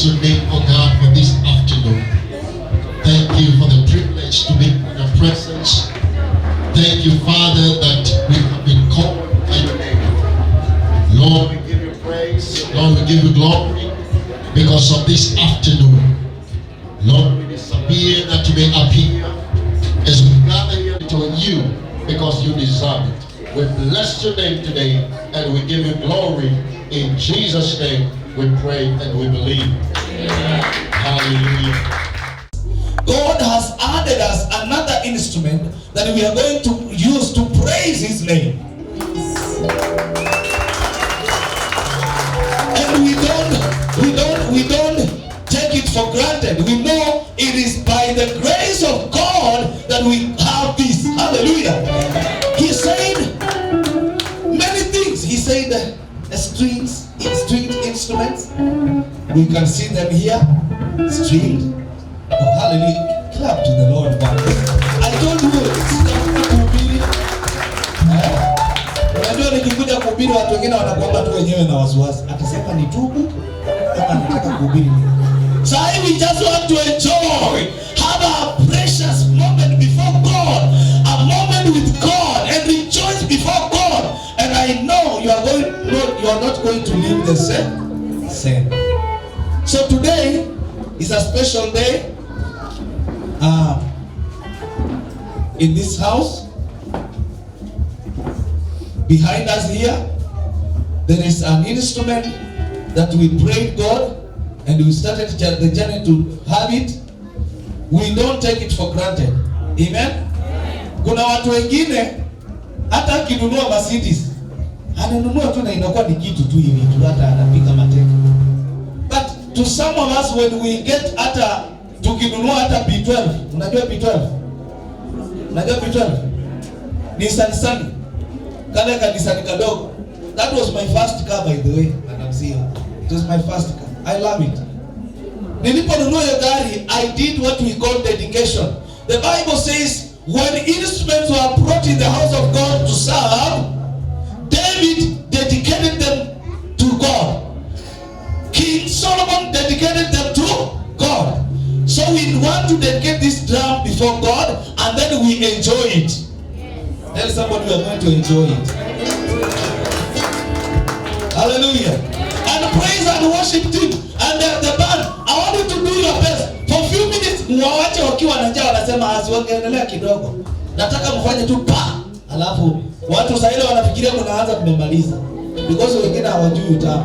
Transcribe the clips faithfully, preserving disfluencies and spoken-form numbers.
Your name, oh God, for this afternoon. Thank you for the privilege to be in your presence. Thank you, Father, that we have been called by your name. Lord, we give you praise. Lord, we give you glory because of this afternoon. Lord, we desire that you may appear as we gather here to you because you deserve it. We bless your name today and we give you glory. In Jesus' name we pray and we believe. Hallelujah. God has added us another instrument that we are going to use to praise his name. And we don't, we don't, we don't take it for granted. We know it is by the grace of God that we have this. Hallelujah. He said many things. He said, uh, strings, stringed instruments. We can see them here. Stringed. Oh, hallelujah. Clap to the Lord, bwana. I told you, sitakuja kuhubiri. Eh? Unajua nikikuja kuhubiri, watu wengine wanakuanga tu wenyewe na wasiwasi. Atasema nitubu, ama anataka kuhubiri nini? Sasa hivi, just want to enjoy. Have a precious moment before God, a moment with God, and rejoice before God. And I know you are going, not, you are not going to leave the same, same. So today is a special day, uh, in this house. Behind us here, there is an instrument that we prayed God and we started jour-, the journey to have it. We don't take it for granted. Amen? Kuna watu wengine, hata akinunua Mercedes, ananunua tu na inakuwa ni kitu tu hivi tu, hata anapiga mateke. But to some of us, when we get hata, tukinunua hata B twelve, unajua B twelve? Unajua B twelve? Nissan Sunny. Kale ka Nissan kadogo. That was my first car, by the way, and I'm seeing. It was my first car. I love it. Niliponunua hiyo gari, I did what we call dedication. The Bible says, when instruments were brought in the house of God to serve, David dedicated them to God. King Solomon dedicated them to God. So we want to dedicate this drum before God and then we enjoy it. Tell somebody, we are going to enjoy it. Hallelujah. And praise and worship team and the, the band, I want you to do your best. For few minutes, muwawache wakiwa na njaa, wanasema, "Asi, wangeendelea kidogo." Nataka mfanye tu pa. Alafu, watu saa ile wanafikiria mnaanza, mmemaliza. Because wengine hawajui utamu.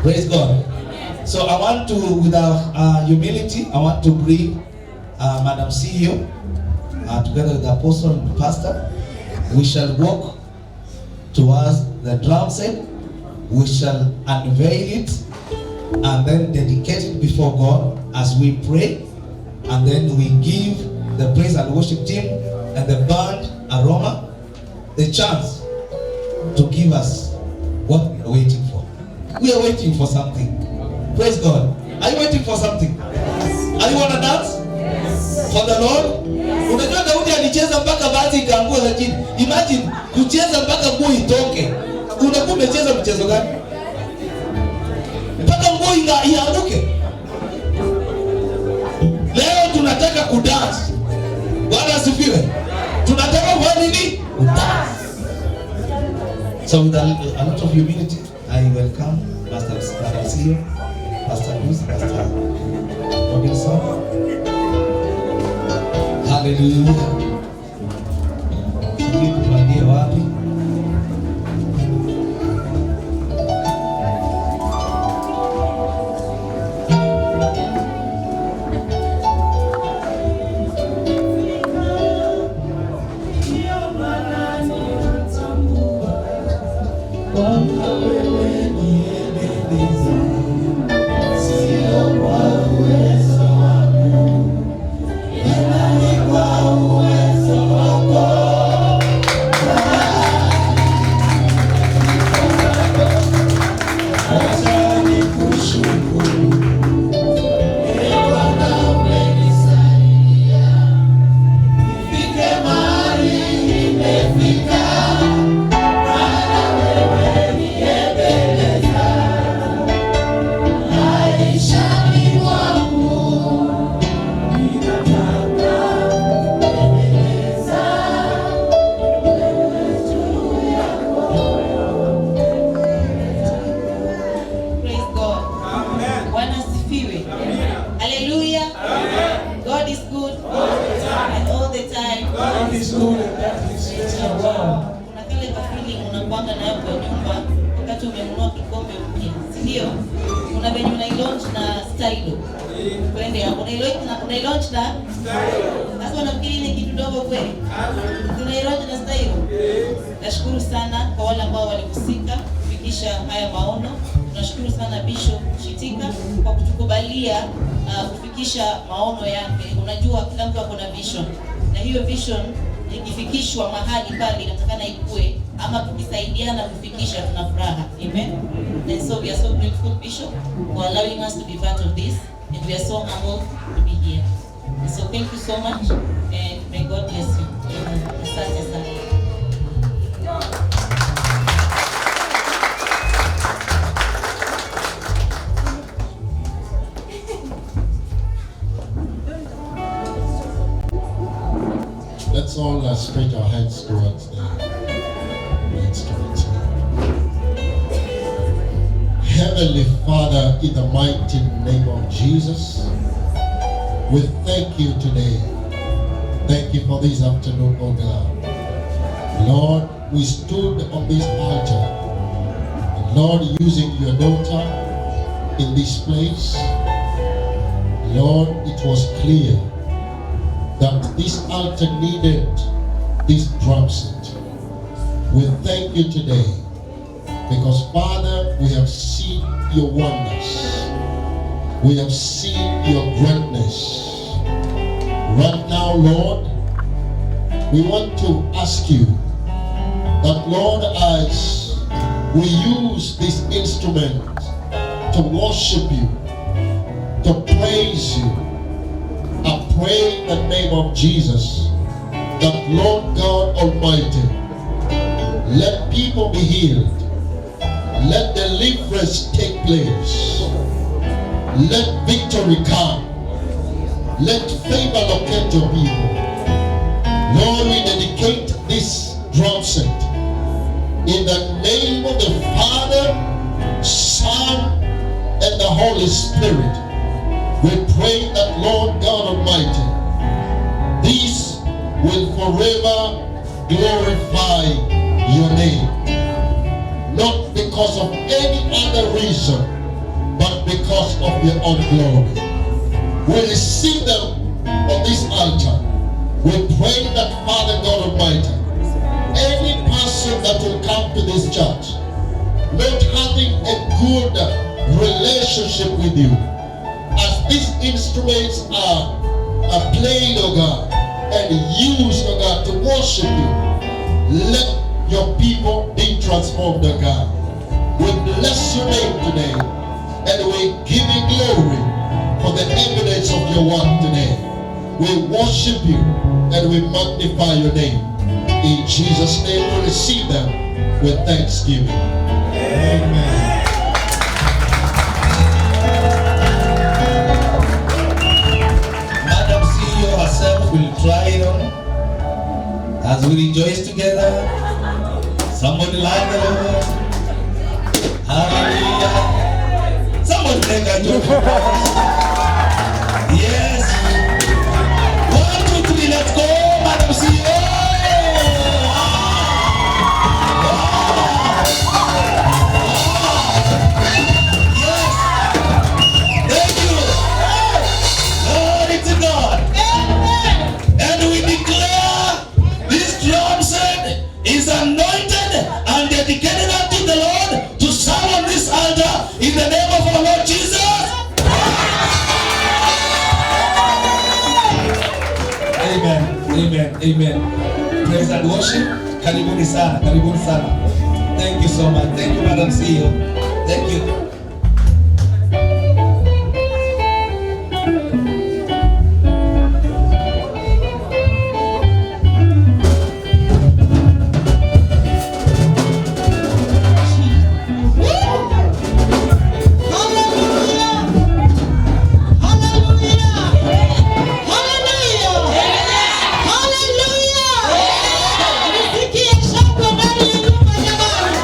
Praise God. So I want to, with our, uh, humility, I want to bring, uh, Madam C E O, uh, together with the apostle and pastor. We shall walk towards the drum set. We shall unveil it and then dedicate it before God as we pray, and then we give the praise and worship team and the band Aroma the chance to give us what we are waiting for. We are waiting for something. Praise God. Are you waiting for something? Are you wanna dance for the Lord? Unajua Daudi alicheza mpaka vazi ikaanguka chini. Imagine kucheza mpaka nguo itoke. Unakuwa umecheza mchezo gani? Mpaka nguo inga-, ianguke. Leo tunataka kudance. Bwana asifiwe. Tunataka kufanya nini? Kudance. So with a, a lot of humility, I welcome Pastor Sio, Pastor Bruce, Pastor Robinson. Hallelujah. Sijui tuanzie wapi? Asifiwe. Hallelujah. God is good. And all the time. God is good and that is better. Wow. Kuna kale ka feeling unakuanga nayo kwa nyumba wakati umenunua kikombe mpya, si ndio? Kuna venye unailaunch na stylo. Twende hapo. Unailaunch na, unailaunch na? Sasa unafikiri ni kitu dogo kweli? Unailaunch na stylo. Nashukuru sana kwa wale ambao walihusika kufikisha haya maono. Tunashukuru sana Bishop Shitika kwa kutukubalia, uh, kufikisha maono yake. Unajua kila mtu ako na vision. Na hiyo vision ikifikishwa mahali pale inatakana ikue, ama tukisaidiana kufikisha tuna furaha. Amen. And so we are so grateful, Bishop, for allowing us to be part of this, and we are so humbled to be here. So thank you so much and may God bless you. Asante sana. Let's all, uh, stretch our hands towards the, the instrument. Heavenly Father, in the mighty name of Jesus, we thank you today. Thank you for this afternoon, oh God. Lord, we stood on this altar. Lord, using your daughter in this place, Lord, it was clear that this altar needed this drum set. We thank you today because, Father, we have seen your wonders. We have seen your greatness. Right now, Lord, we want to ask you that, Lord, as we use this instrument to worship you, to praise you, I pray in the name of Jesus that, Lord God Almighty, let people be healed. Let deliverance take place. Let victory come. Let favor locate your people. Lord, we dedicate this drum set in the name of the Father, Son, and the Holy Spirit. We pray that, Lord God Almighty, this will forever glorify your name, not because of any other reason, but because of your own glory. We receive them on this altar. We pray that, Father God Almighty, any person that will come to this church not having a good relationship with you, as these instruments are, are played, oh God, and used, oh God, to worship you, let your people be transformed, oh God. We bless your name today, and we give you glory for the evidence of your word today. We worship you and we magnify your name. In Jesus' name we receive them with thanksgiving. Amen. Madam C E O herself will try it on as we rejoice together. Somebody like the Lord. Hallelujah. Somebody make a joke. Yes. One, two, three, let's go, Madam C E O. Yes. Thank you. Glory to God. And we declare this drum set is anointed and dedicated unto the Lord to serve on this altar in the name of our Lord Jesus. Amen. Amen. Amen. Praise and worship. Karibuni sana. Karibuni sana. Thank you so much. Thank you, Madam C E O. Thank you. Hallelujah! Nisikie shangwe ndani ya nyumba, jamani.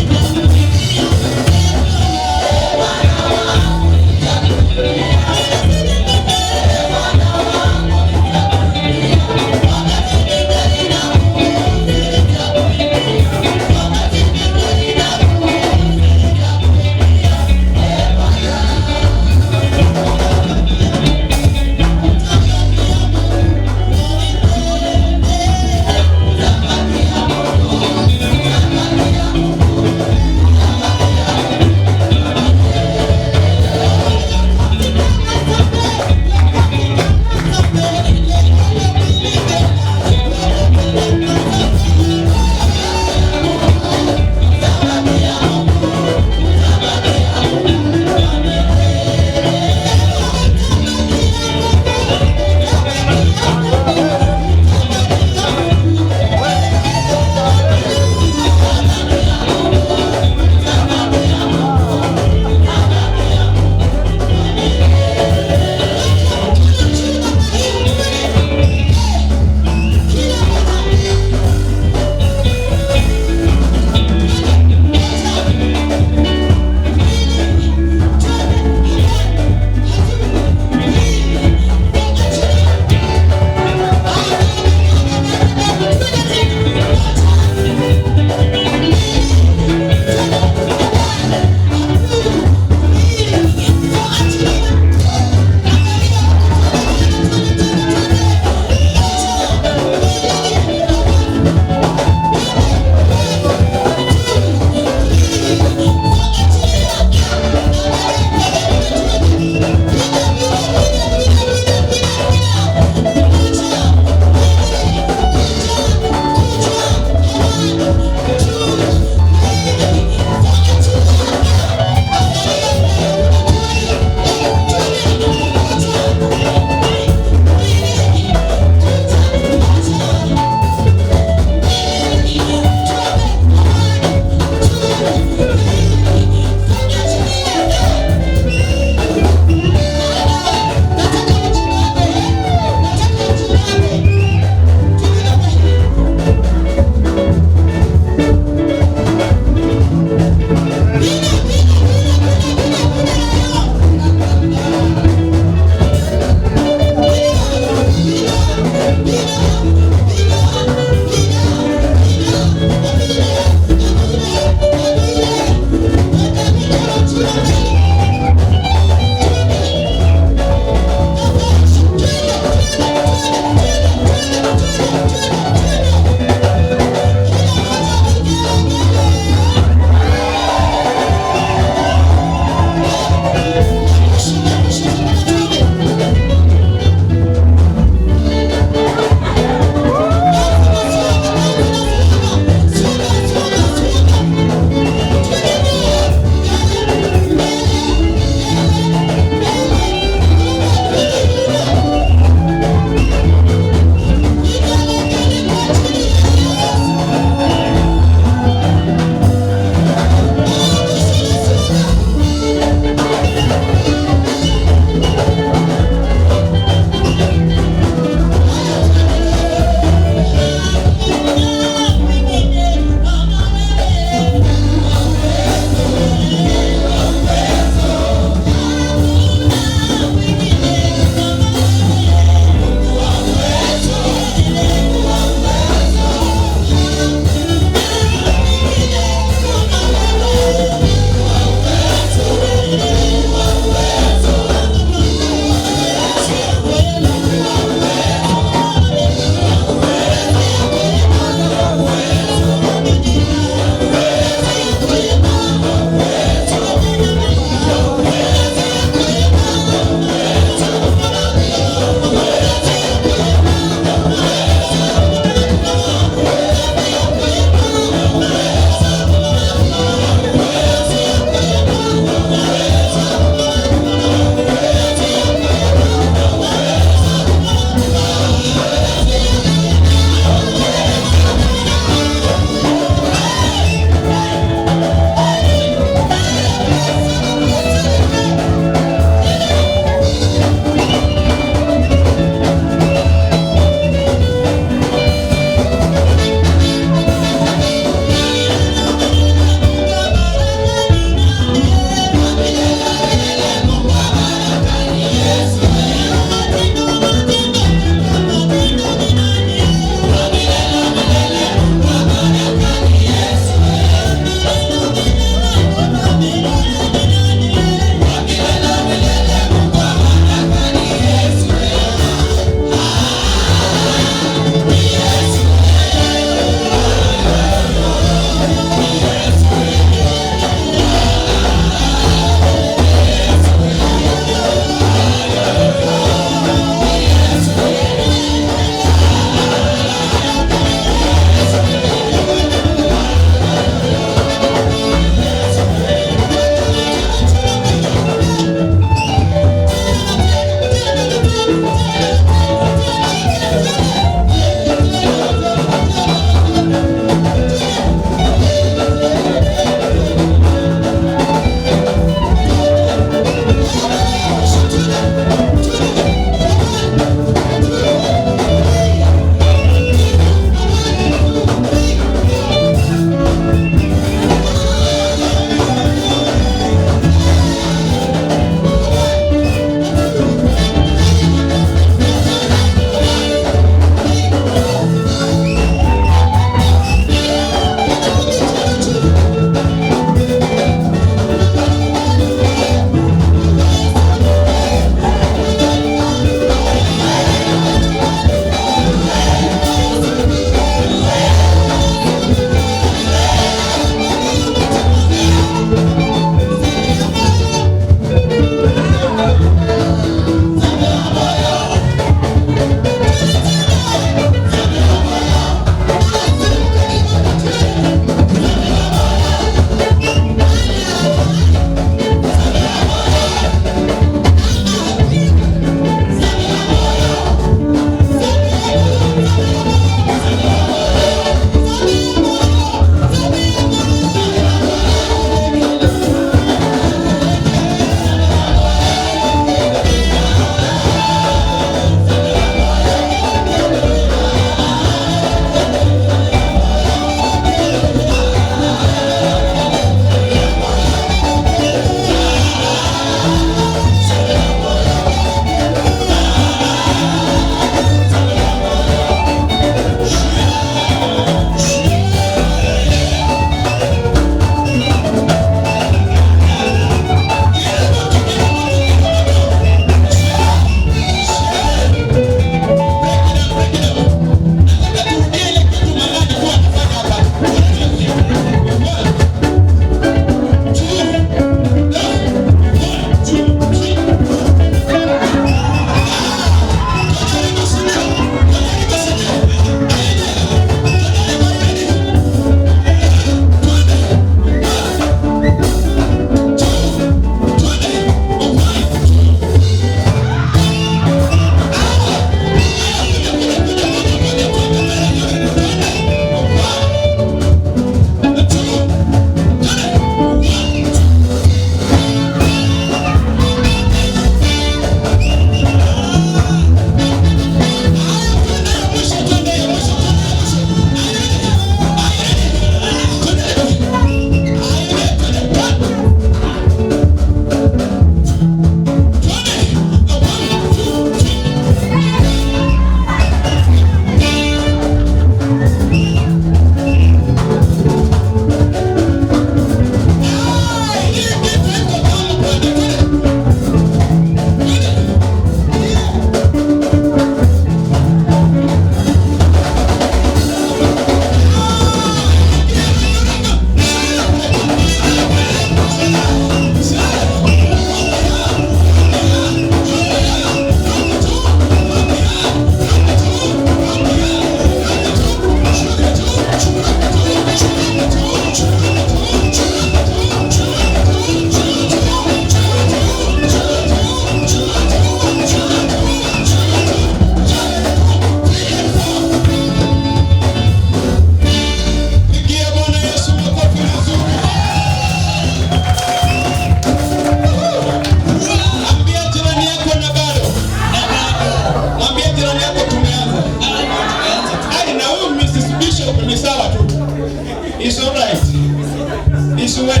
But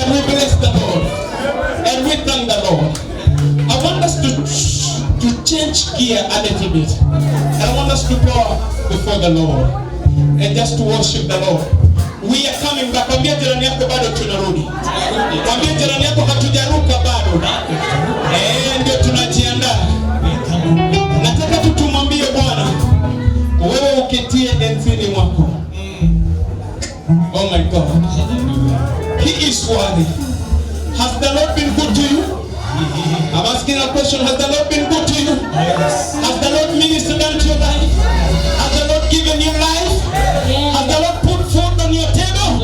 we bless the Lord and we thank the Lord. I want us to, to change gear a little bit. And I want us to bow before the Lord and just to worship the Lord. We are coming back. Mwambie jirani yako, bado tunarudi. Mwambie jirani yako, hatujaruka bado. Eh, ndio tunajiandaa. Nataka tu tumwambie Bwana, wewe uketie enzini mwako. Oh my God. He is worthy. Has the Lord been good to you? I'm asking a question. Has the Lord been good to you? Has the Lord ministered unto your life? Has the Lord given you life? Has the Lord put food on your table?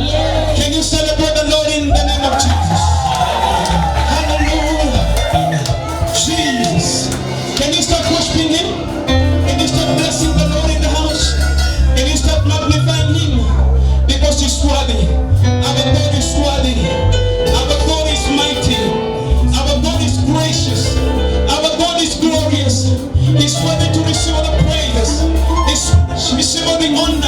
Can you celebrate the Lord in the name of Jesus? Hallelujah. Jesus. Can you start worshiping Him? Can you start blessing the Lord in the house? Can you start magnifying Him? Because He's worthy. Our God is worthy. Our God is mighty. Our God is gracious. Our God is glorious. He's worthy to receive all the praises. He's receive all the honor.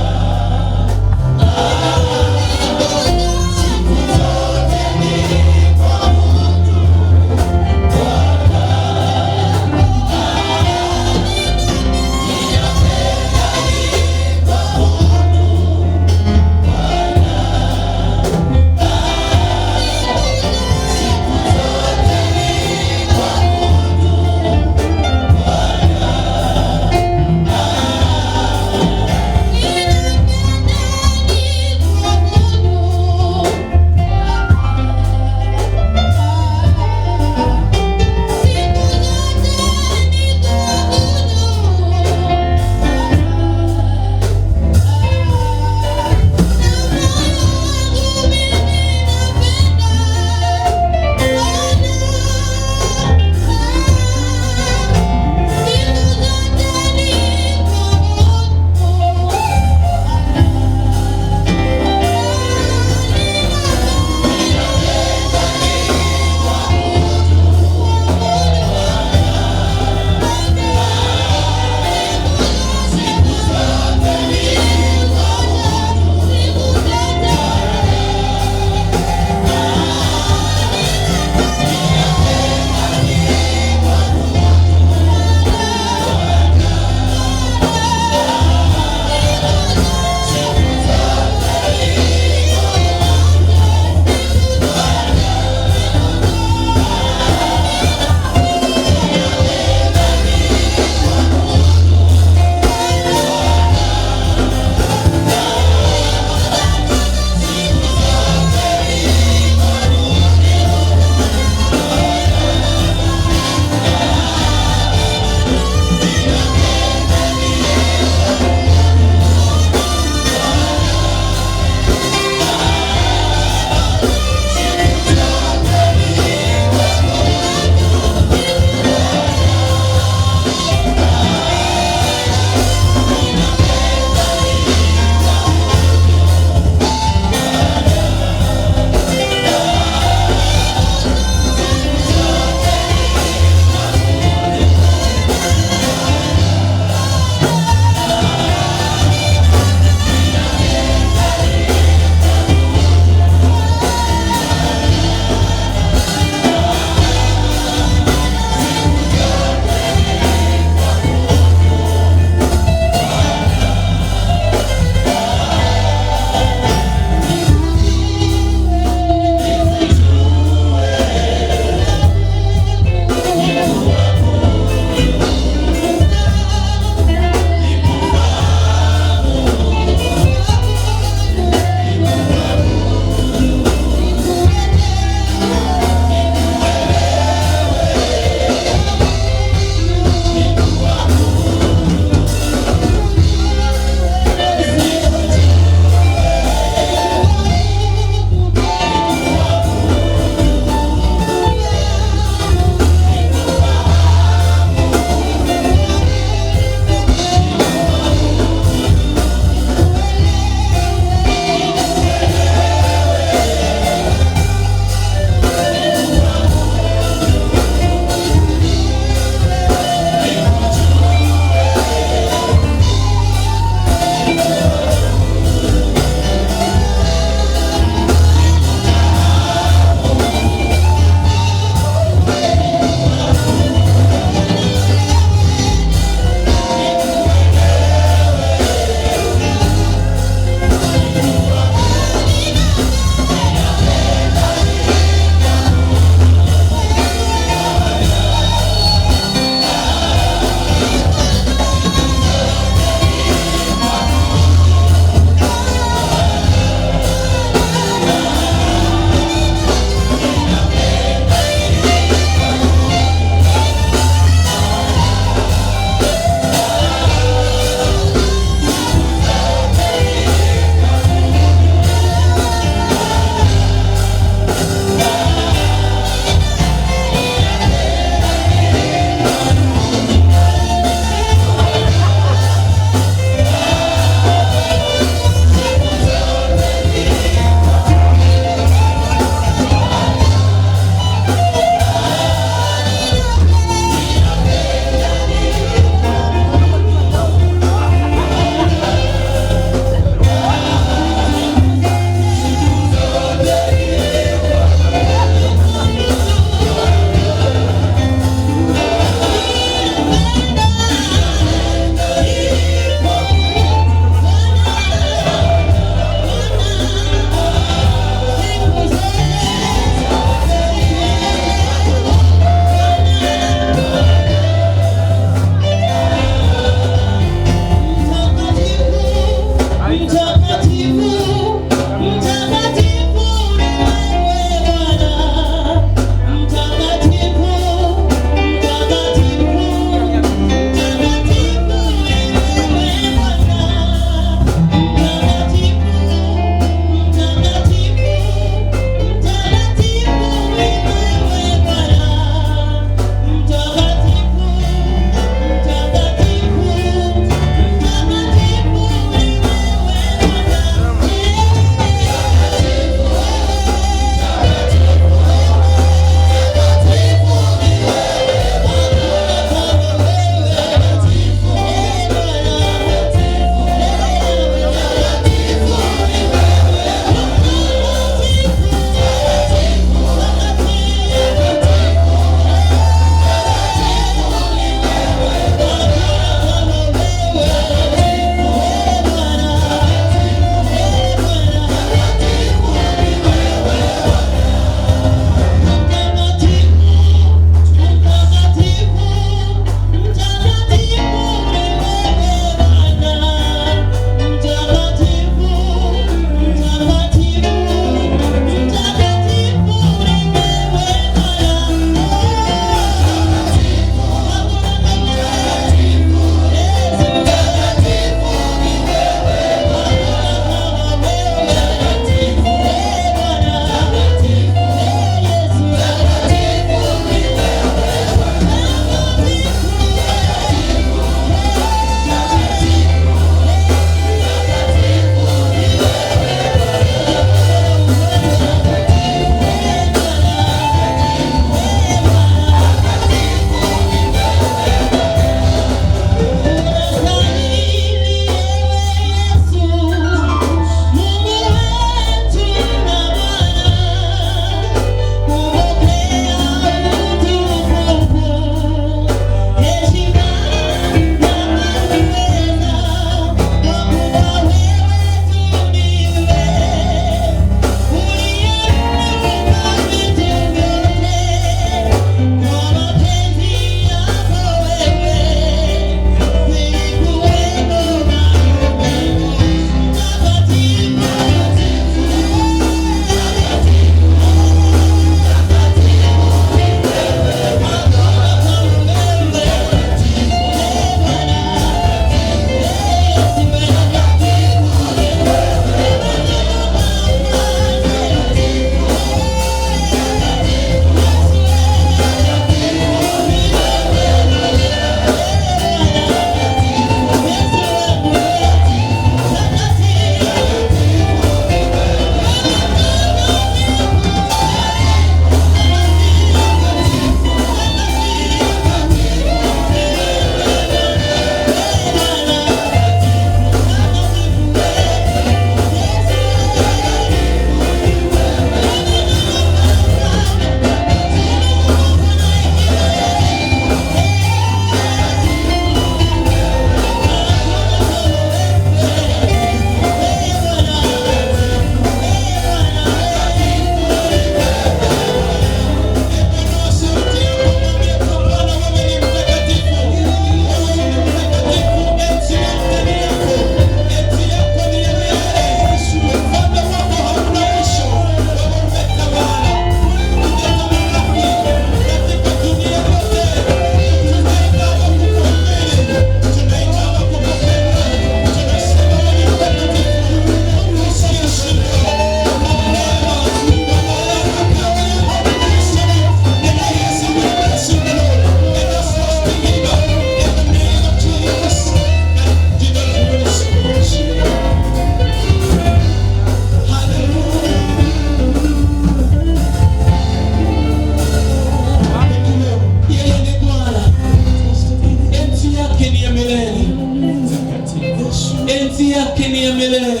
Enzi yake ni ya milele.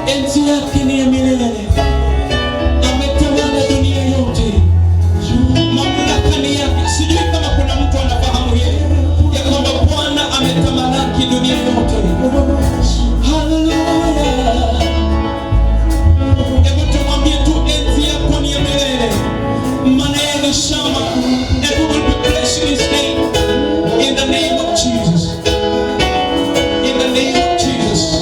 Enzi yake ni ya milele. Ametawala dunia yote. Mamlaka ni yake. Sijui kama kuna mtu anafahamu hili, ya kwamba Bwana ametamalaki dunia yote. Haleluya. Hebu tumwambie tu, enzi yako ni ya milele. Maana yeye ni shamba. And we will be blessing his name. In the name of Jesus. In the name of Jesus.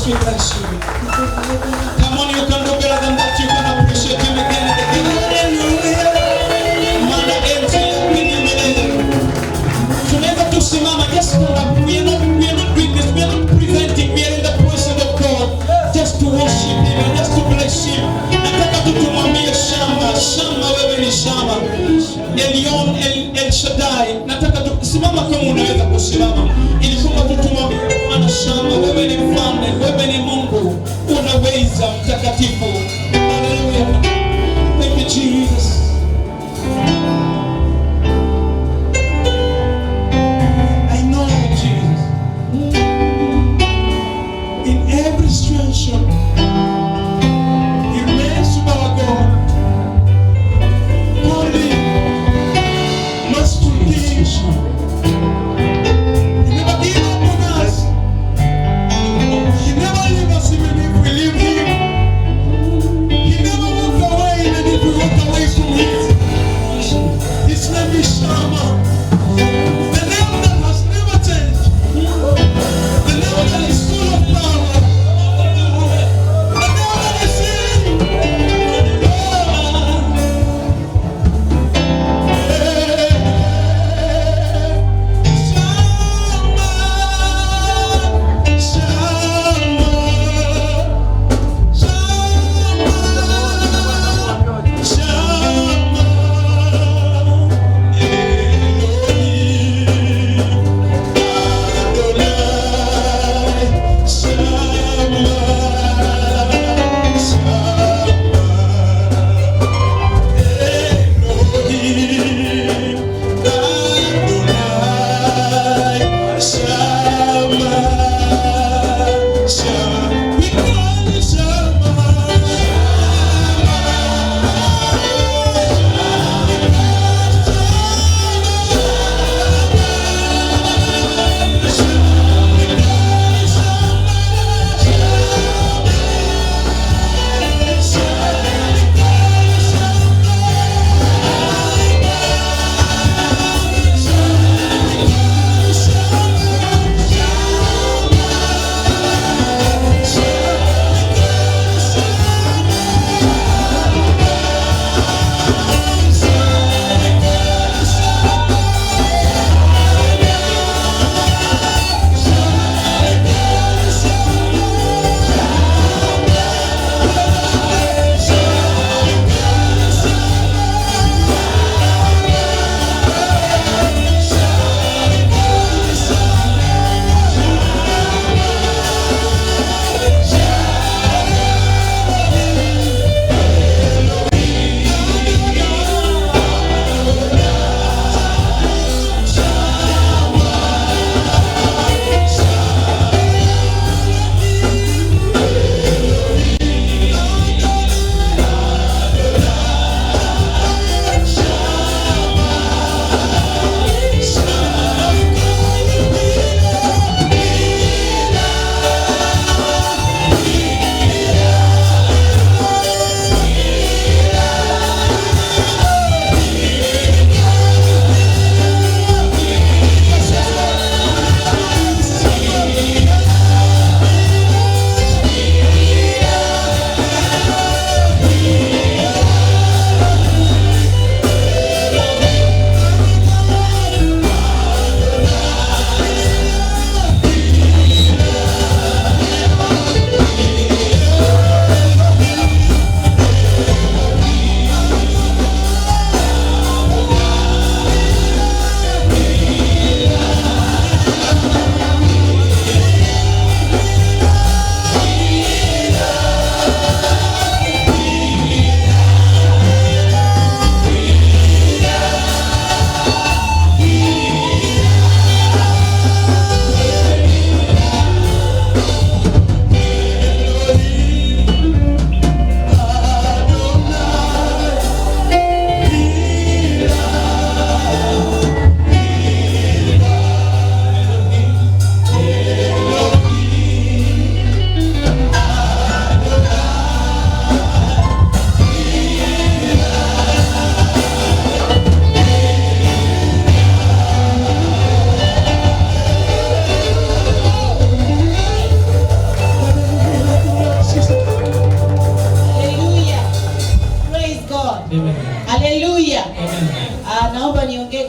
We bless you. Come on, you can do better than that. You can appreciate him again and again. Hallelujah. Mother N T L, we need you. Tunaweza tusimama, just stand up. We are not, we are not doing this. We are not presenting. We are in the presence of God. Just to worship him and just to bless him. Nataka tu tumwambie Shama, Shama, wewe ni Shama. Elion, El, El Shaddai. Nataka tu simama kama unaweza kusimama. Ili kwamba tu tumwambie Bwana Shama, wewe ni mfalme, wewe ni Mungu, unaweza, mtakatifu. Hallelujah. Thank you, Jesus. I know, Jesus. In every situation, it remains to our God. Holy, merciful King. He never give up on us. He never leave us even if we leave him. He never walk away even if we walk away from him. His name is Shama. The name that has never changed. The name that is full of power. The name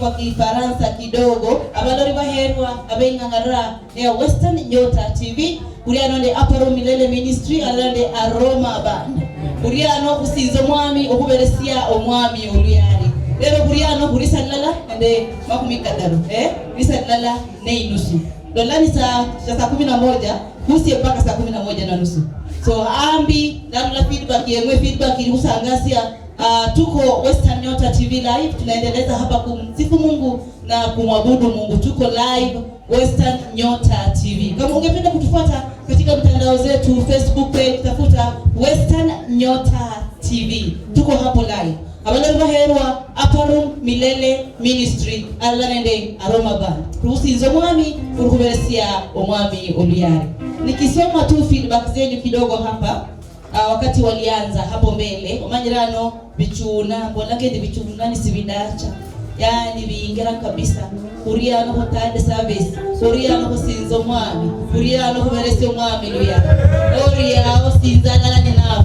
kwa Kifaransa kidogo. Abaloli baherwa, abeng'ang'ara ya Western Nyota T V, huria nonde Aparo Milele Ministry, alala nde Aroma Band. Huria no husinza omwami, ohuberesia omwami oluyali. Lero huria no hurisa lala nde makumi kadaru, eh? Risa lala ne inusu. Lola ni saa, saa kumi na moja, husie mpaka saa kumi na moja na nusu. So, ambi, narula feedback yeng'we, feedback ili husangasia. Ah, tuko Western Nyota T V Live, tunaendeleza hapa kumsifu Mungu na kumwabudu Mungu. Tuko live Western Nyota T V. Kama ungependa kutufuata katika mitandao zetu, Facebook page, tafuta Western Nyota T V. Tuko hapo live. Abalali baherwa, Upper Room Milele Ministry, alala nende Aroma Band. Ruhusinza omwami, uri huberesia omwami oluyari. Nikisoma tu feedback zenyu kidogo hapa. Ah, wakati walianza hapo mbele, omanyire ano bichuna, mbona kendi bichuna ni sibidacha. Yani biingira kabisa. Huria no hutande service. Huria no husinza omwami. Huria no huberesia omwami luya. Oria osinza alala ni nafu.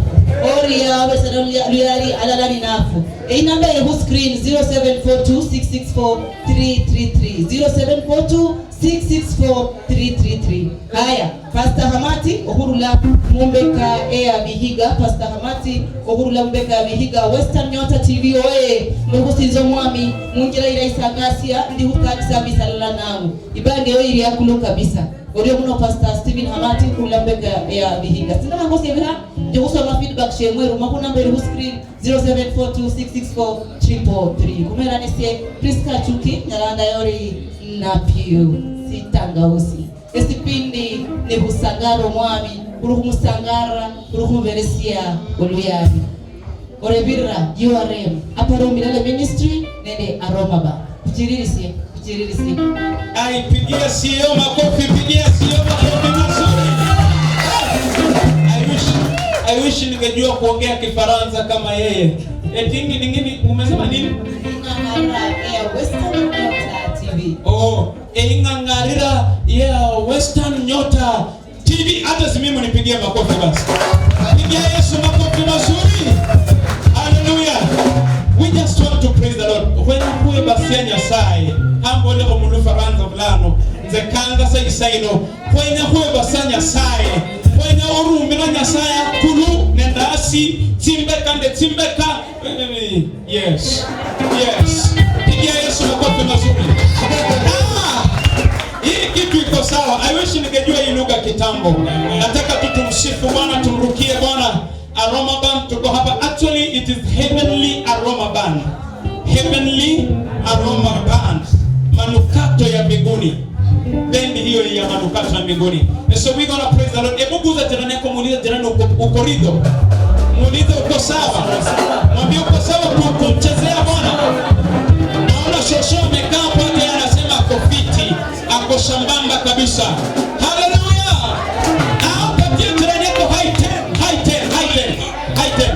Oria obesa luya-, luyari alala ni nafu. Ei namba iri hu screen, zero seven four two six six four three three three. Zero seven four two six six four three three three. Haya, Pastor Hamati, ohurula mumbeka eya Vihiga. Pastor Hamati, ohurula mumbeka ya Vihiga. Western Nyota T V oye, muhusinza omwami, munjira ira isangasia, ndi hutandisa misalala nangu. Ibange yo iri akulu kabisa. Orio muno Pastor Stephen Hamati, ohurula mumbeka ya Vihiga. Singa nangosia ebiha, nje husoma feedback sheng'we, ruma hu namba iri hu screen, zero seven four two six six four triple three. Kumera nesie Prisca Chuki, Nyaranda yori Napio, Sitangausi. Esipindi ni husangara omwami, huri humusangara, huri humuberesia oluyari. Orebirira U R M, Aparo Milele Ministry, nende Aroma Band. Kuchiririsie, kuchiririsie. Ai, pigia C E O makofi, pigia C E O makofi mazuri. I wish, I wish ningejua kuongea Kifaransa kama yeye. Eti nini, nini, umesema nini? Ng'ang'ara ya Western Nyota T V. Oh, eing'ang'arira ya Western Nyota T V, hata si mimi nipigie makofi basi. Pigia Yesu makofi mazuri. Hallelujah. We just want to praise the Lord. Hwenya hwebasia Nyasaye. Hambole omundu Faransa fulano. Nze kanga sa isaino. Hwenya hwebasia Nyasaye. Hwenya orumira Nyasaye akulu nende asi, tsimbeka nde tsimbeka. Yes. Yes. Pigia Yesu makofi mazuri. Ah! Hii kitu iko sawa. I wish ningejua hii lugha kitambo. Nataka tu tumsifu Bwana, tumrukie Bwana. Aroma Band tuko hapa. Actually, it is Heavenly Aroma Band. Heavenly Aroma Band. Manukato ya mbinguni. Bendi hiyo ya manukato ya mbinguni. And so we gonna praise the Lord. Hebu guza jirani yako, muulize jirani, "Uko, uko ridho?" Muulize, "Uko sawa?" Mwambie, "Uko sawa ku-, kumchezea Bwana?" Naona shosho amekaa pale, anasema ako fiti, ako sambamba kabisa. Hallelujah! Au patie jirani yako high ten, high ten, high ten, high ten.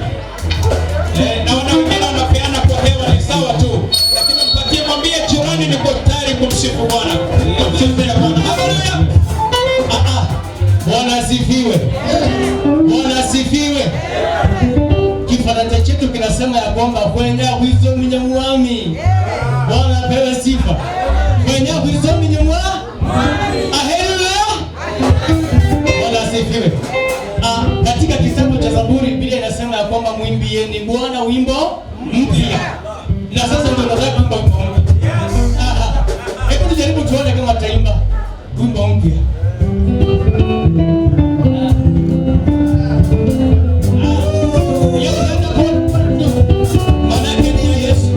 Eh, naona wengine wanapeana kwa hewa, ni sawa tu. Lakini mpatie, mwambie jirani, "Niko tayari kumsifu Bwana." Kumsifu Bwana. Hallelujah. Ah, ah. Bwana asifiwe. Bwana asifiwe. Kifaransa chetu kinasema ya kwamba, "Hwenya hwisominya mwami." Bwana apewe sifa. "Hwenya hwisominya mwa-, Haleluya. Bwana asifiwe. Ah, katika kitabu cha Zaburi, Biblia inasema ya kwamba, "Mwimbieni Bwana wimbo mpya." Na sasa ndio nataka kuimba wimbo mpya. Ah, ah. Hebu tujaribu tuone kama ataimba wimbo mpya. Manake ni ya Yesu.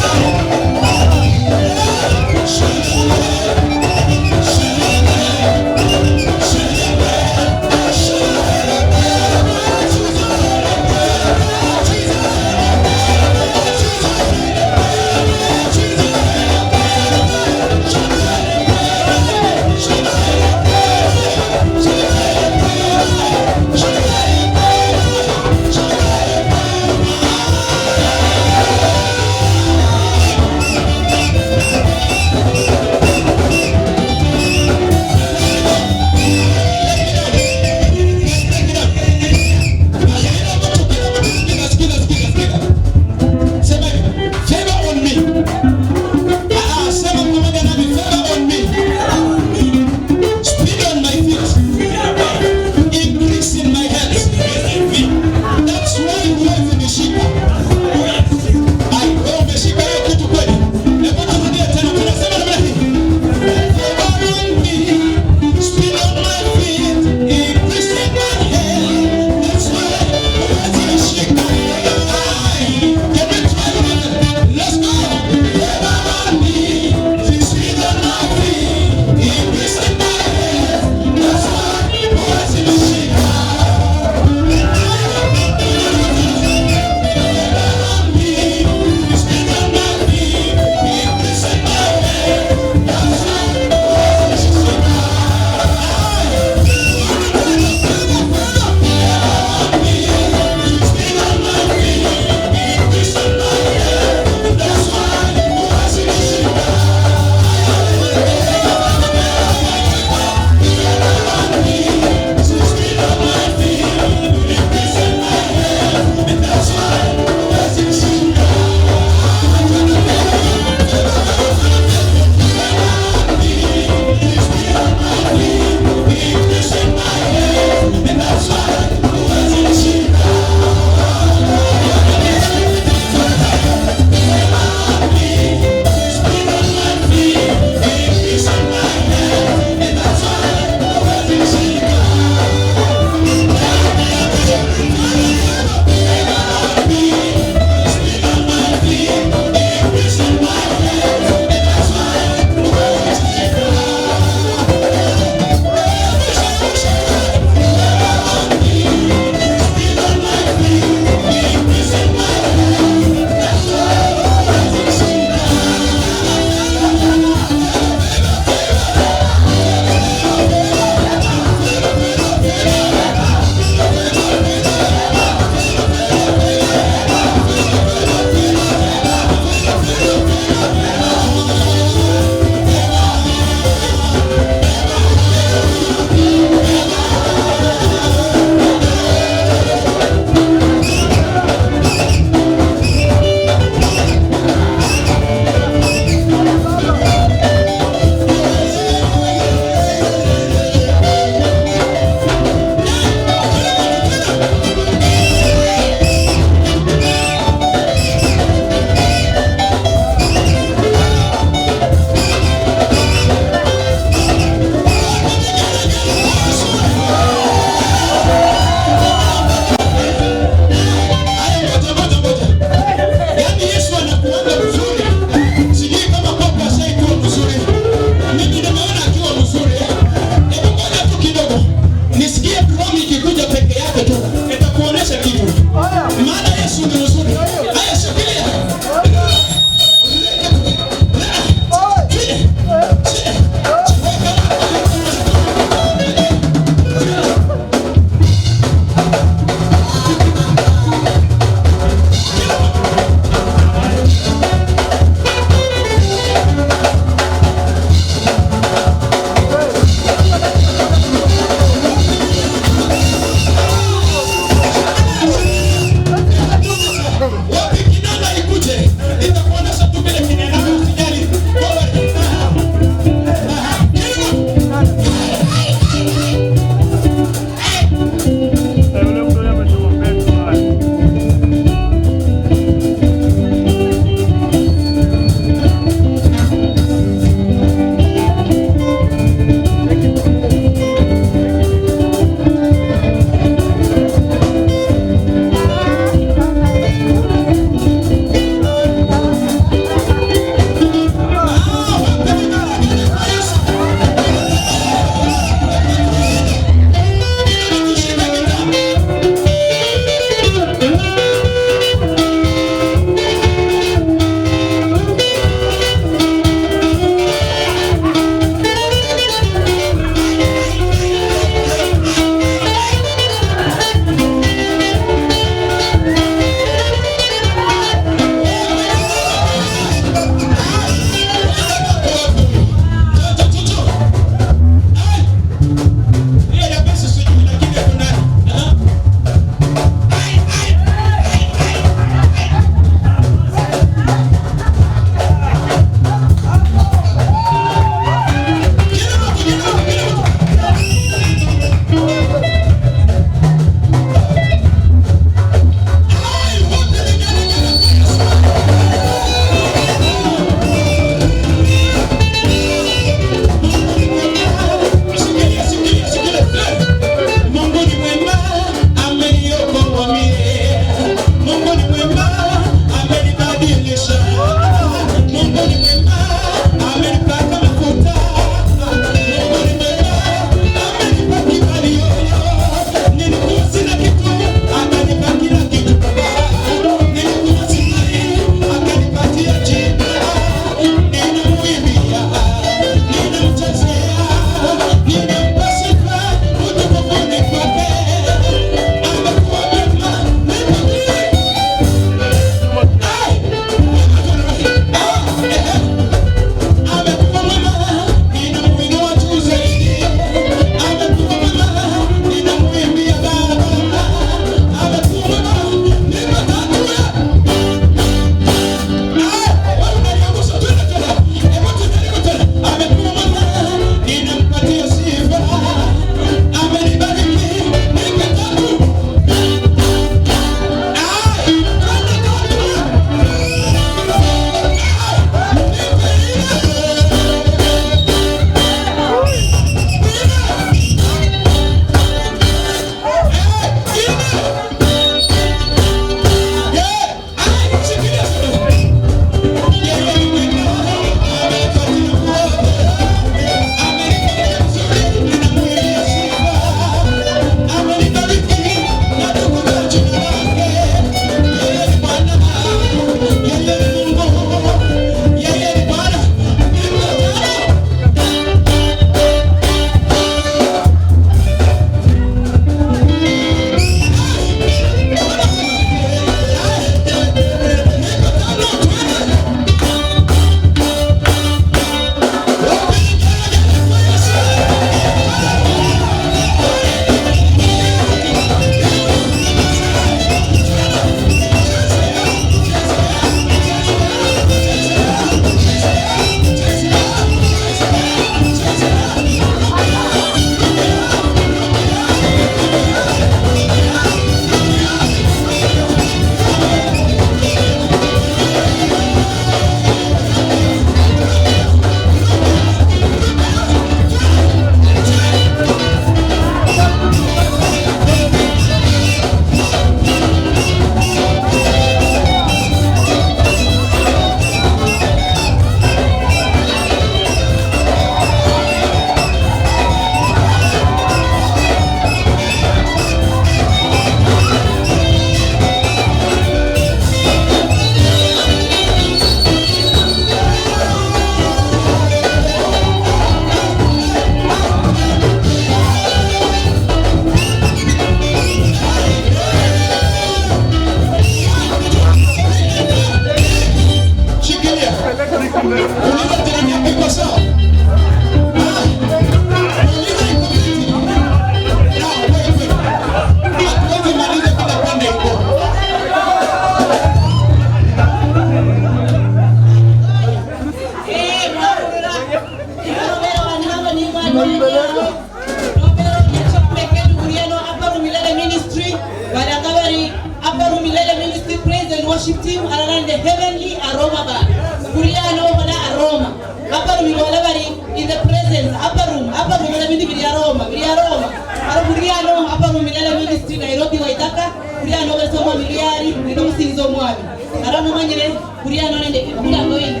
Balaka bari, Upper Room Milele Ministry Praise and Worship Team, alala nende Heavenly Aroma Band. Kuli ano hola Aroma. Upper Room ibola bari, in the presence, Upper Room, Upper Room, na bindu bili Aroma, bili Aroma. Aro kuli ano, Upper Room Milele Ministry, Nairobi, Waithaka, kuli ano besa omwami liari, nende musinzo omwami. Aro nomanyire, kuli ano nende, abulango ino.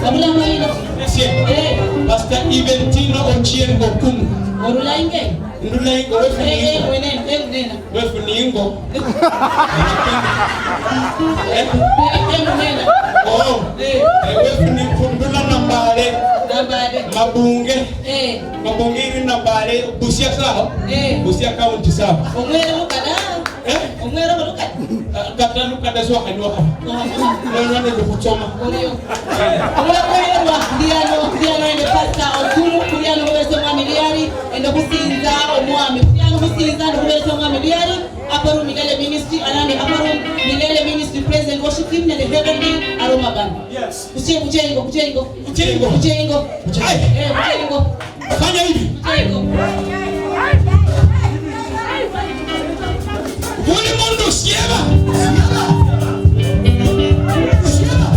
Abulango ino. Esie, Eh. Pastor Eventino Ochieng Okumu. Orula inge? Ndula ingo, wefu ni Eh, eh, ingo. Mwene, eh, mwene. Wefu ni ingo. Eh? Eh, eh, mwene. Oh. Eh. Eh, wefu ni kundula Nambale. Nambale. Mabunge. Eh. Mabunge iri Nambale, Busia sawa? Eh. Busia County sawa? Omwere mukala. Eh? Omwere mukala. Ah, kata lukada swa kanywa. Oh. Ndio ndio ndio kusoma. Omulokolerwa, kuli ano, kuli ano nende Pastor Okulu, kuli ano khubesa omwami liari, nende khusinza omwami. Kuli ano khusinza nende khubesa omwami liari, Upper Room Milele Ministry, alande Upper Room Milele Ministry, Praise and Worship Team, nende Heavenly Aroma Band. Yes. Kuche, kuche ingo, kuche ingo. Kuche ingo. Kuche ingo. Kuche. Eh, kuche ingo. Fanya hivi. Buli mundu sieba. Sieba. Sieba.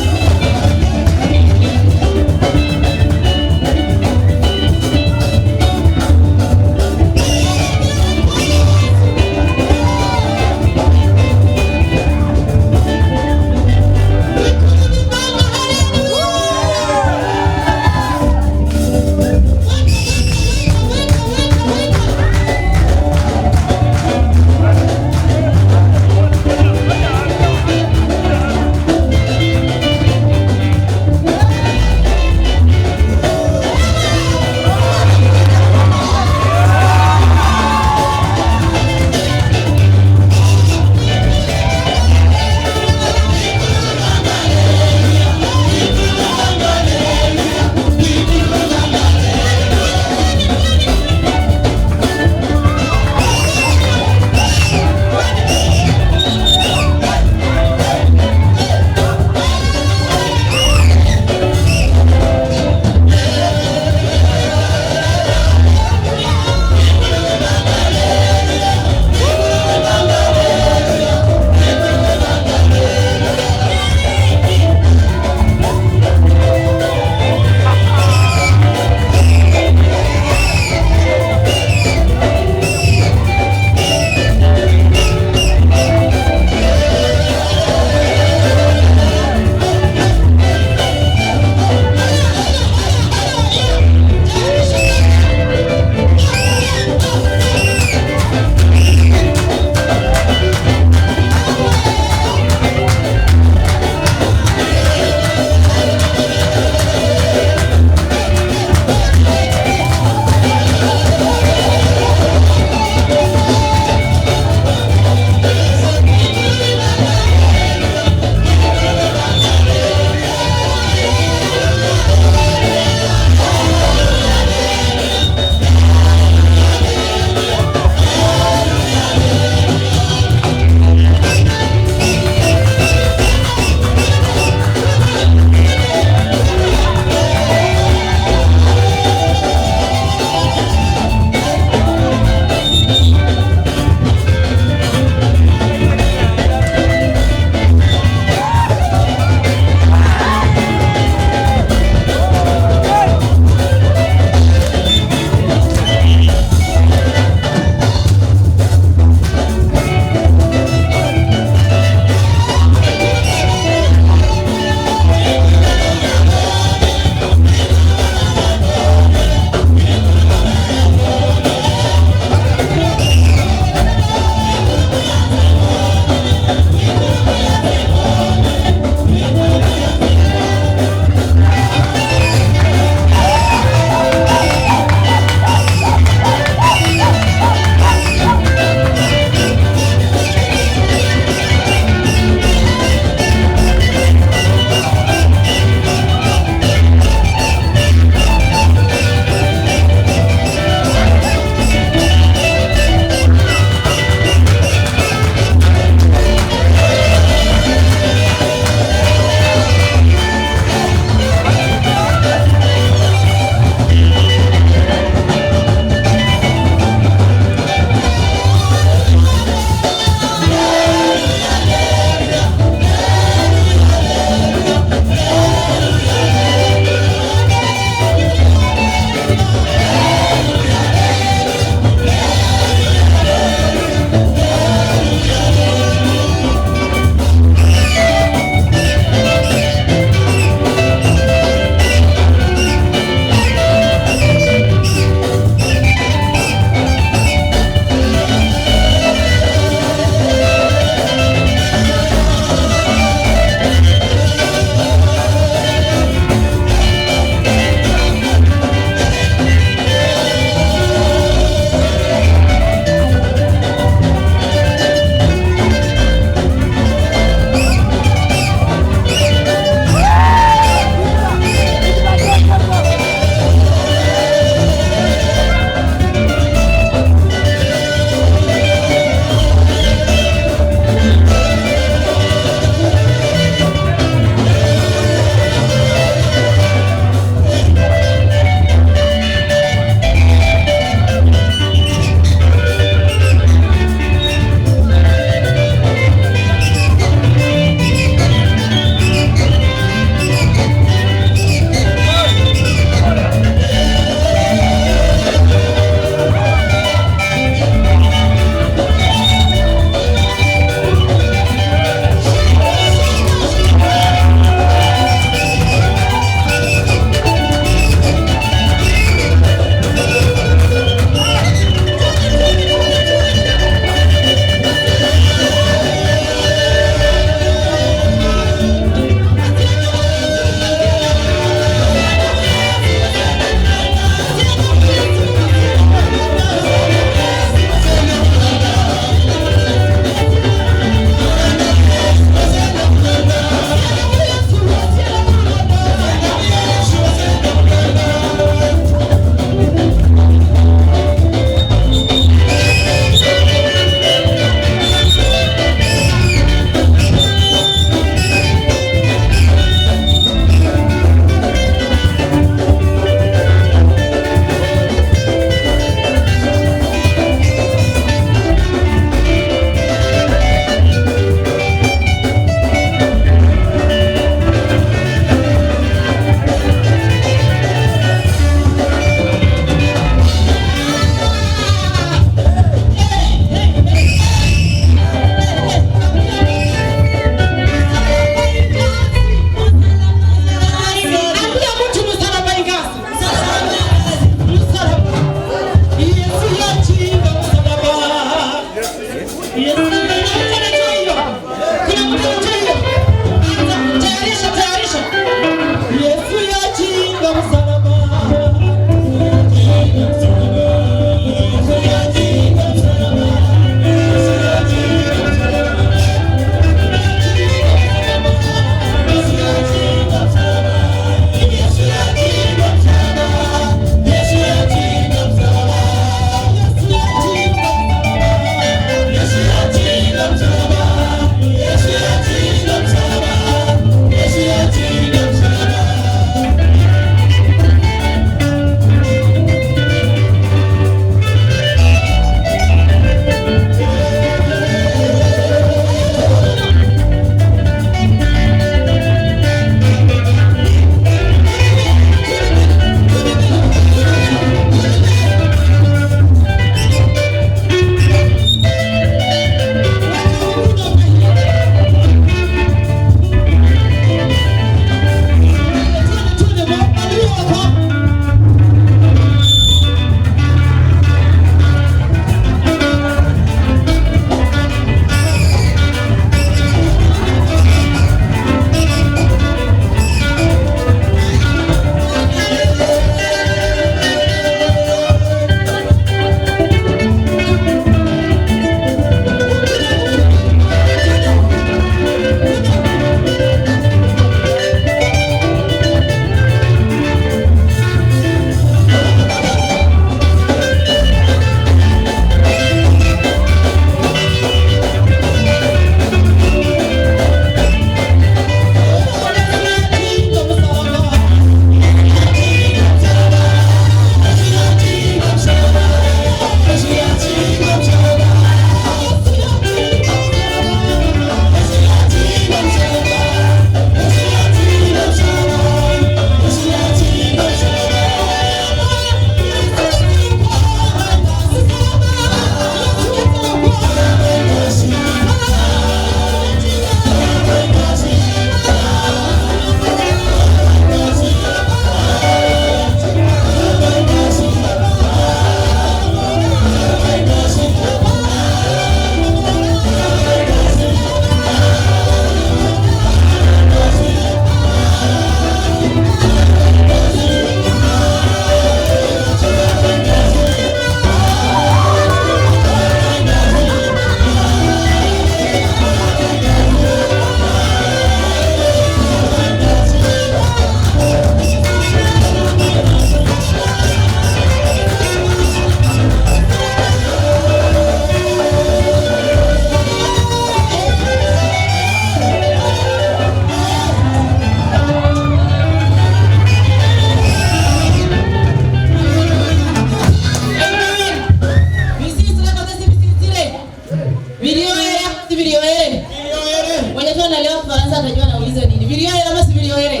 Sasa atajua naulize nini. Vilioere ama si vilioere?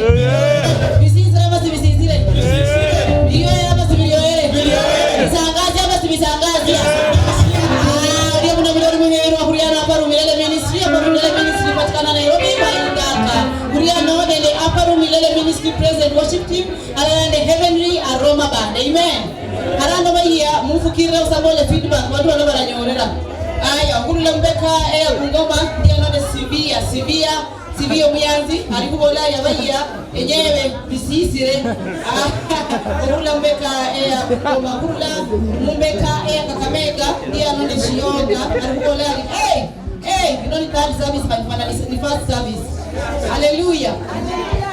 Visisire ama si visisire? Vilioere ama si vilioere? Visangazia ama si visangazia? Ah, ulia muno muno muheerwa kuliano Upper Room Milele Ministry, Upper Room Milele Ministry patikana Nairobi, Maindaka. Kuliano nende Upper Room Milele Ministry Praise and Worship Team, alala nende Heavenly Aroma Band. Amen. Arano bayia, mufukirire usabole feedback, watu wano baranyorera. Aya, okhurula mubeka eya Bungoma, ndiano nende Sivia, Sivia, Sivia omuyanzi, ali khubola yabayia, enyewe, bisisire. Ah, okhurula mubeka eya Bungoma, okhurula mubeka eya Kakamega, ndiano nende Shioga, ali khubola ari, hey! Hey, you know the third service, but ni, ni first service. Hallelujah.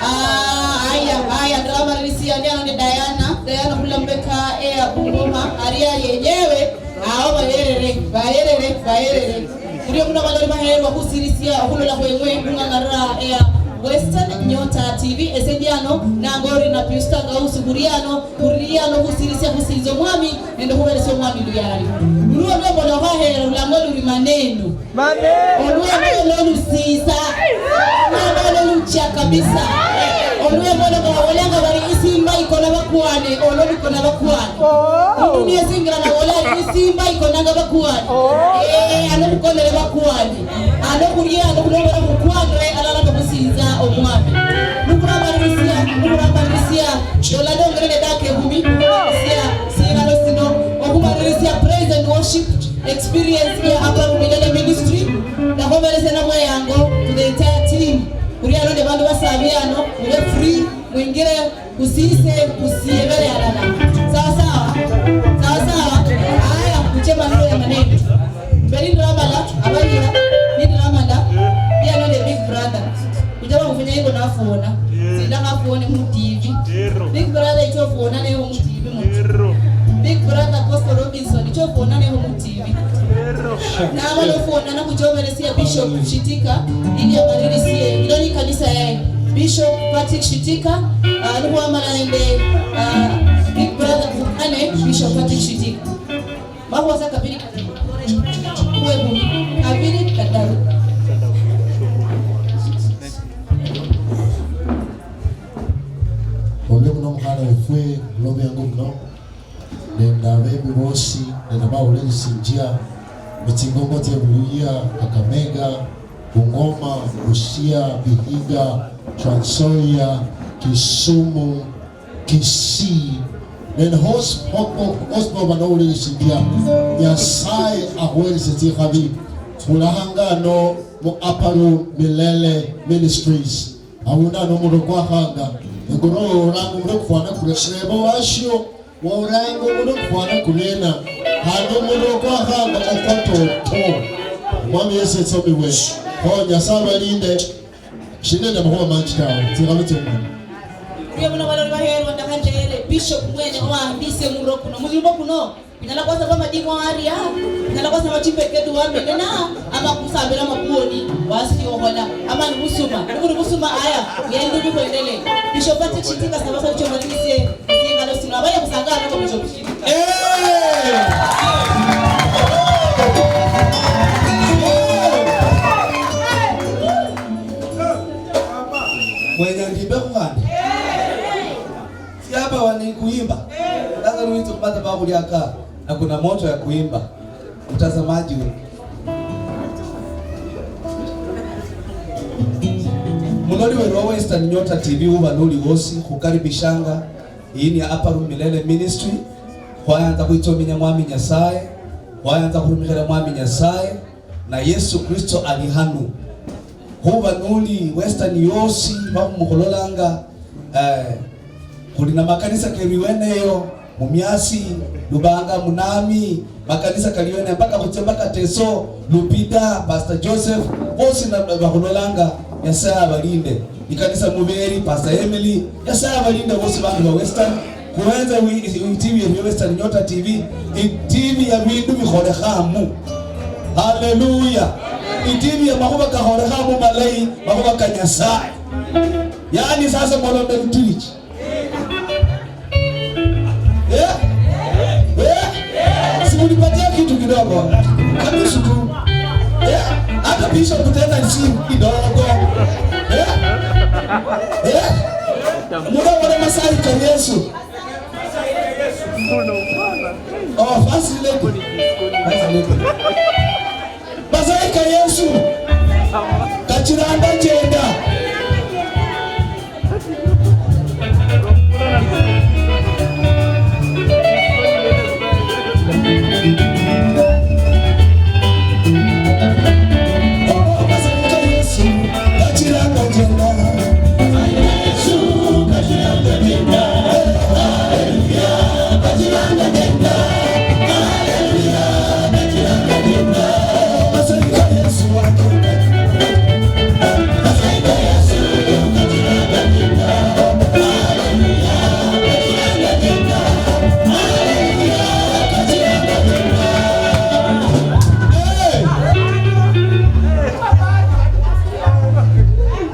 Ah, haya, haya, ndiramalirisia, ndiano nende Diana, Diana khula mubeka eya Bungoma, aria yenyewe, ao bayerere, bayerere, bayerere. Murio muno baloli baheerwa khusirisia okhulola khweng'we, mung'ang'arira eya Western Nyota T V, ese ndiano, nangori na Piusta Gausu, buriano, buriano khusirisia khusinza omwami, nende khuberesia omwami luyali. Buli olwembo lwakhwaheera lulango luri maneno. Olwembo olo lusisa. Olwembo olo lucha kabisa. Olwembo olo babolanga bari isimba ikona bakwani, olo lukona bakwani. Omundu niyesingira nabola ari isimba ikonanga bakwani. Eh, ano khukonere bakwani. Ano khurie, ano khulobera khukwanire alala tukhusinza omwami. Nukhuramalirisia, nukhuramalirisia, dola dongere nedaka ekhumi, sia, siralo sino, okhumalirisia praise and worship experience ya Upper Room Milele Ministry, nakhoberesia nabweyango to the entire team. Khurie ano ne bandu basabi ano, mube free, mwingire, kusise, kusiebere alala. Sawa sawa? Sawa sawa? Haya, kuche maneno ya maneno. Mberi ndramala, abayira, ni ndramala, pia nende Big Brother. Kuja bakufanya hivyo nafuona. Sinda kafuone mu T V. Big Brother icho fuona neho mu T V mucho. Big Brother Apostle Robinson icho fuona neho mu T V. Nabalofuona nakuchoberesia Bishop Shitika, ili amalirisie, ilo ni kanisa yaye. Bishop Patrick Shitika, ah, nikhwamala nende, ah, Big Brother Bukane, Bishop Patrick Shitika. Makhuwa sa kabiri kadaru. Khwebuli, kabiri kadaru. Obe muno mukhana wefwe, mulobe yangu muno. Nende abembi bosi, nende abawulisinjia, mutsingombo tsia Buluhya, Kakamega, Bungoma, Busia, Vihiga, Trans Nzoia, Kisumu, Kisii, nende hosi, ho-, ho-, hosi noba nowulisinjia, Nyasaye akhuheresie tsikhabi, khulahanga ano mu Upper Room Milele Ministries. Abundu ano omundu okwakhanga, engoro oranga omundu okufwana kure, reba owasio, oranga omundu okufwana kurena, khandi omundu okwakhanga okwatoto. Omwami Yesu etsomibwe. Kho Nyasaye abalinde, shili nende amakhuwa manji tawe, tsikhabi tsiomwami. Khuye muno baloli baherwa, ndakha ndere Bishop mwene owandise muro kuno, murimo kuno. Kunyala khwasaba amadimu aria, kunyala khwasaba chimbeke duwa mbele na, ama khusabira amabuoni, wasi okhola, ama ni busuma, nibuli busuma, aya, yendu bikhuendele. Bishop Patrick Shitika, saba saba chomalirisie, singalo sino, abaya khusanga arako Bishop Shitika. Eh! Mwenya ndimbe khandi. Siapawa ni kuimba. Sasa luitso madhabahu liaka na kuna moto ya kuimba. Mtazamaji we. Muloli weru wa Western Nyota T V uba nuli wosi, khukaribishanga. Iyi ni Upper Room Milele Ministry. Khwayanza khwitsominya Mwami Nyasaye, khwayanza khurumikhira Mwami Nyasaye, na Yesu Kristo ali hanu. Khuba nuli Western yosi, bakhumukhulolanga, eh, khuli na makanisa keri weneyo, Mumiasi, Lubanga, Munami, makanisa kali weneyo, mpaka khutsia mpaka Teso, Lupita, Pastor Joseph, bosi na, bakhulolanga, Nyasaye abalinde. Ikanisa Muberi, Pastor Emily, Nyasaye abalinde bosi bandu ba Western. Khuhenze wi-, i-, i-, T V yeru ya Western Nyota T V, i T V ya bindu bikholekhamu. Haleluya. I T V ya makhuba kakholekhamu malayi, makhuba ka Nyasaye. Yaani sasa mulombe Mtilichi. Eh? Eh? Simunipatia kitu kidogo. Kabisa tu. Eh? Hata Bishop tena si kidogo. First lady. First lady. Masaika Yesu. Kachiranga jenda.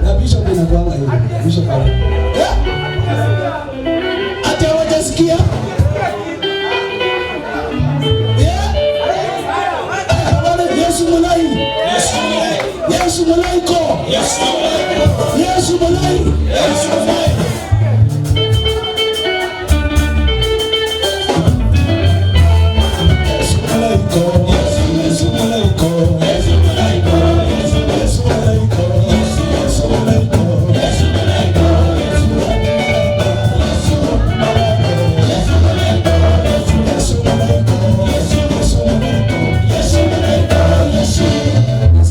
Na Bishop inakuanga hivyo. Bishop ana-, eh? Ati hawajasikia? Eh? Aya, wale, Yesu mulai. Yesu mulai. Yesu mulai ko. Yesu mulai. Yesu mulai. Yesu mulai.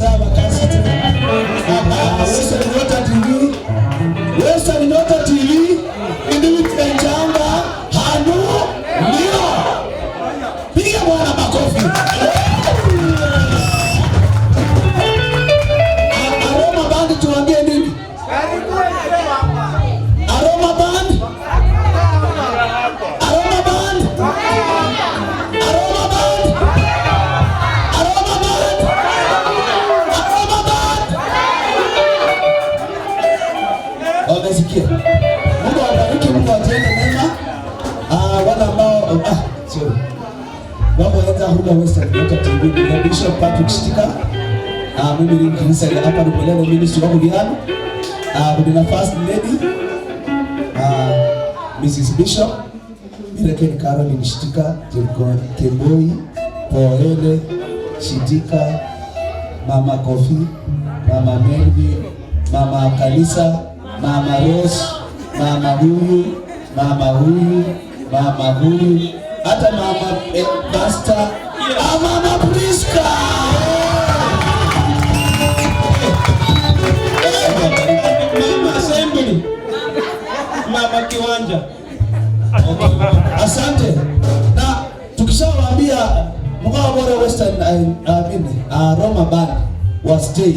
Sawa, kasi tu. Ah, ah, Western Nyota T V. Western Nyota T V. Indimi twenjanga hanu ndio. Piga Bwana makofi. A-, Aroma Band, tuambie nini? Aroma Band. Aroma Band. Aroma Band. Aroma Band. Aroma Band. Wamesikia? Mungu awabariki, Mungu atende mema. Ah, wale ambao, ah, sorry. Wako wenza huko Western Nyota T V, ni Bishop Patrick Shitika. Ah, mimi ni kanisa ya hapa ni Mulele Ministry wa Kuliano. Ah, kuna First Lady, ah, Missus Bishop. Irekeni Caroline Shitika, Kembo-, Kemboi, Poele, Shitika, Mama Kofi, Mama Melvin, Mama Kalisa, Mama Rose, Mama huyu, Mama huyu, Mama huyu, hata Mama, eh, Pastor, ah, Mama Prisca. Eh, Mama Assembly, Mama Kiwanja. Okay. Asante. Na tukishawaambia mkao bora Western, I, I mean, uh, Roma Band wa stay.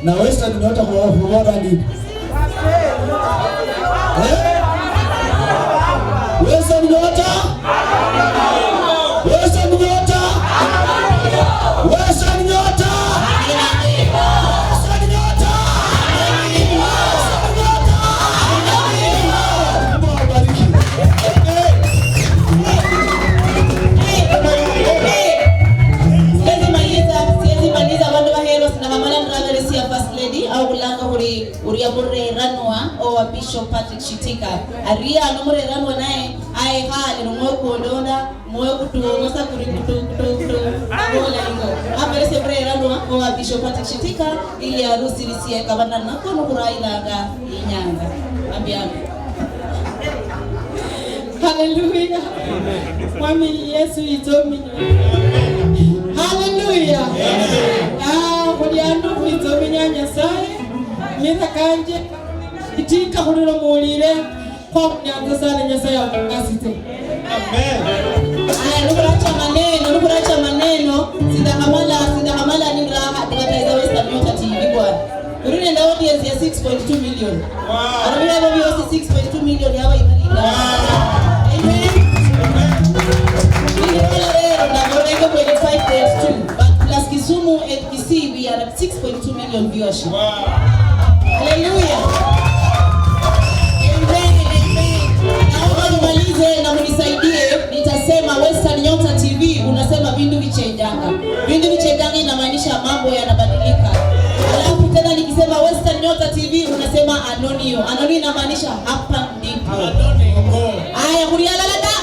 Na Western Nyota kwa bora nini? Eh? Western Nyota? Western Nyota? Western Nyota? Western Nyota? Mungu awabariki. Siwezi maliza, siwezi maliza, bandu baherwa, sina bamala niraberesia First Lady, au kulanga kuli uria mureranwa owa Bishop Patrick Shitika. Aria ano mureranwa naye, aye khale, nomwoyo kwolonda, mwoyo kutuomosa kuri kutu, kutu, kutu. Abola ingo. Aberesia mureranwa owa Bishop Patrick Shitika, ili arusirisie kabana nako nokurayilanga inyanga. Ambiano. Haleluya. Mwami Yesu yitsominya. Haleluya. Ah, khuli andu khwitsominya Nyasaye. Mira kanje, itika khulilo mulire, kwa kunyanza sana Nyasaye akungasite. Amen. Aya, nukuracha maneno, nukuracha maneno, sindakhamala, sindakhamala nindira advertise Western Nyota T V bwana. Uri nende audience ya six point two million. Wow. Arabira abo biosi six point two million yaba ibalinda. Wow. Amen. Amen. Nilala lero, ndaboneka kwenye five point two, but plus Kisumu and Kisii, we are at six point two million viewership. Wow. Hallelujah. Amen, amen. Naomba nimalize na mnisaidie, nitasema Western Nyota T V, unasema vindu vichenjanga. Vindu vichenjanga inamaanisha mambo yanabadilika. Alafu tena nikisema Western Nyota T V, unasema anonio. Anonio inamaanisha hapa ndipo. Anonio. Aya, kulialala da?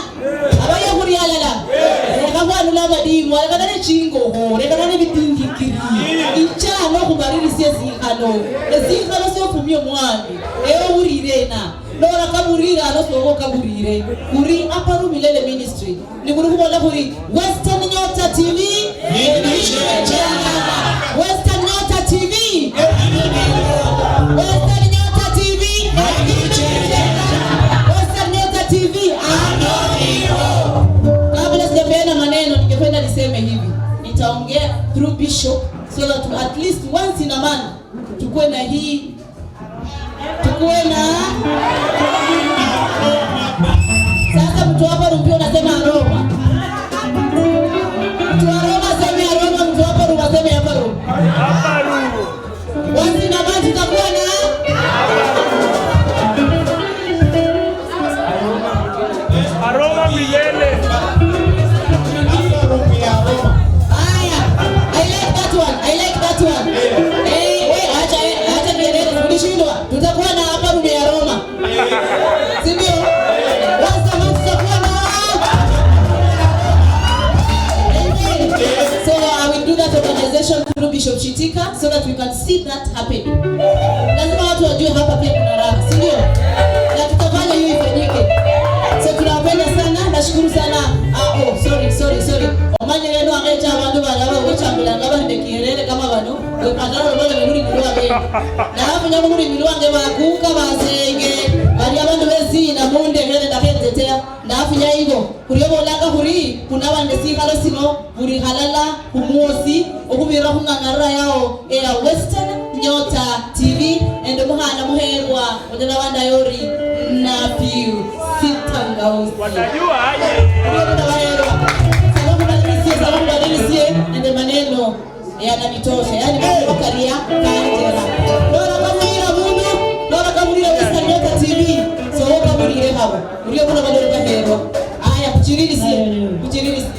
Abaye kulialala? Eh, kabwa Esikhalo siofumia omwami, ewe owulire ena? Nora kavurire ano sovo kavurire. Kuri Aparu Milele Ministry. Ni kuri kuvola kuri Western Nyota T V. Western Nyota T V. Western Nyota T V. Western Nyota T V. Kabla sijapeana maneno, ningependa niseme hivi. Nitaongea through Bishop so that at least once in a month tukuwe na hii, tukuwe na. Sasa mtu hapa Rumpio unasema Aroma. Mtu wa Aroma aseme Aroma, mtu hapa Rumpio aseme hapa Rumpio. Once in a month tutakuwa na. Aroma milele. Aya, I like that one. I like that one. Eh, we, acha, eh, acha kelele, tulishindwa. Tutakuwa na hapa room ya Roma. Si ndio? Once a month tutakuwa na. Amen. So I will do that organization through Bishop Shitika so that we can see that happen. Lazima watu wajue hapa pia kuna raha, si ndio? Na tutafanya hiyo ifanyike. So tunawapenda sana, nashukuru sana. Ah, oh, sorry, sorori, sorori. Omanyire eno amecha abandu bali aba bechambulanga bali ne kierere kama bano, wekatara lubale luli mulwabe. Na hapo nyangu luli mulwange bakuka basenge, bali abandu besina munde hele ndaketetea. Ndafunya igo, kurio bolanga kuri, kunaba nde sikhalo sino, buli halala, kumwosi, okubirira khung'ang'arira yao, eya Western Nyota T V, nende mukhana muherwa, onyala wandayori, Napiu Sitangausi. Watajua aje. Kurio munabaherwa. Saba kubadilisie, saba kubadilisie, nende maneno. Yananitosha, yani, mambo karia kanjera. Lora kabulira mundu, lora kabulira Western Nyota T V, so wo kabulire habo. Urio muno badori baherwa. Aya, kuchiririsie, kuchiririsie.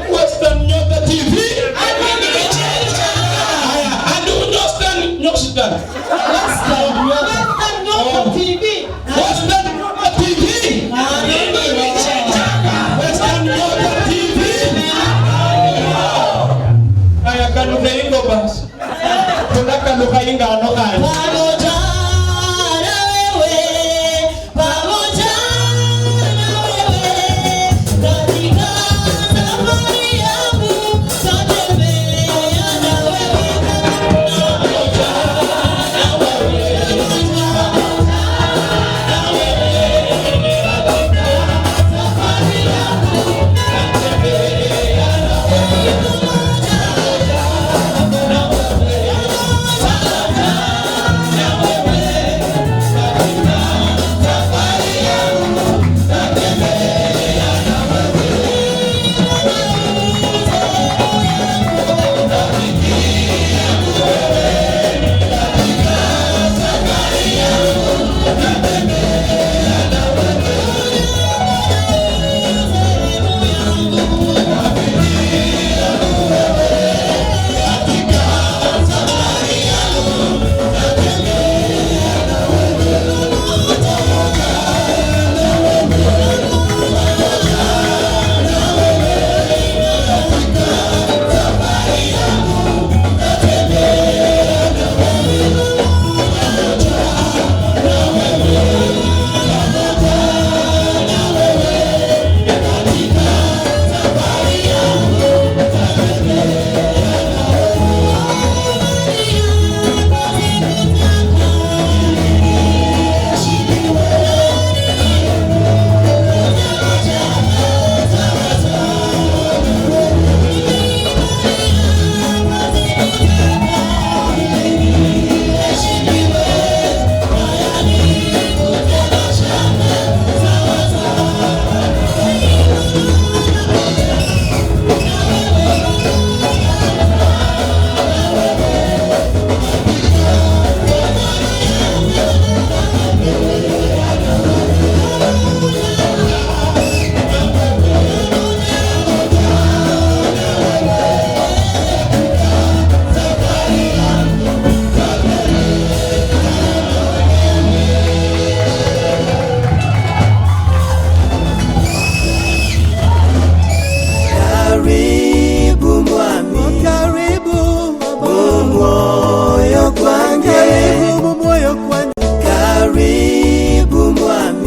Western Nyota T V. Haya, and Western Nyota. Western Nyota T V. Western Nyota T V. Western Nyota T V. Haya, kalukha ingo basi. Khulakalukha ingano khandi.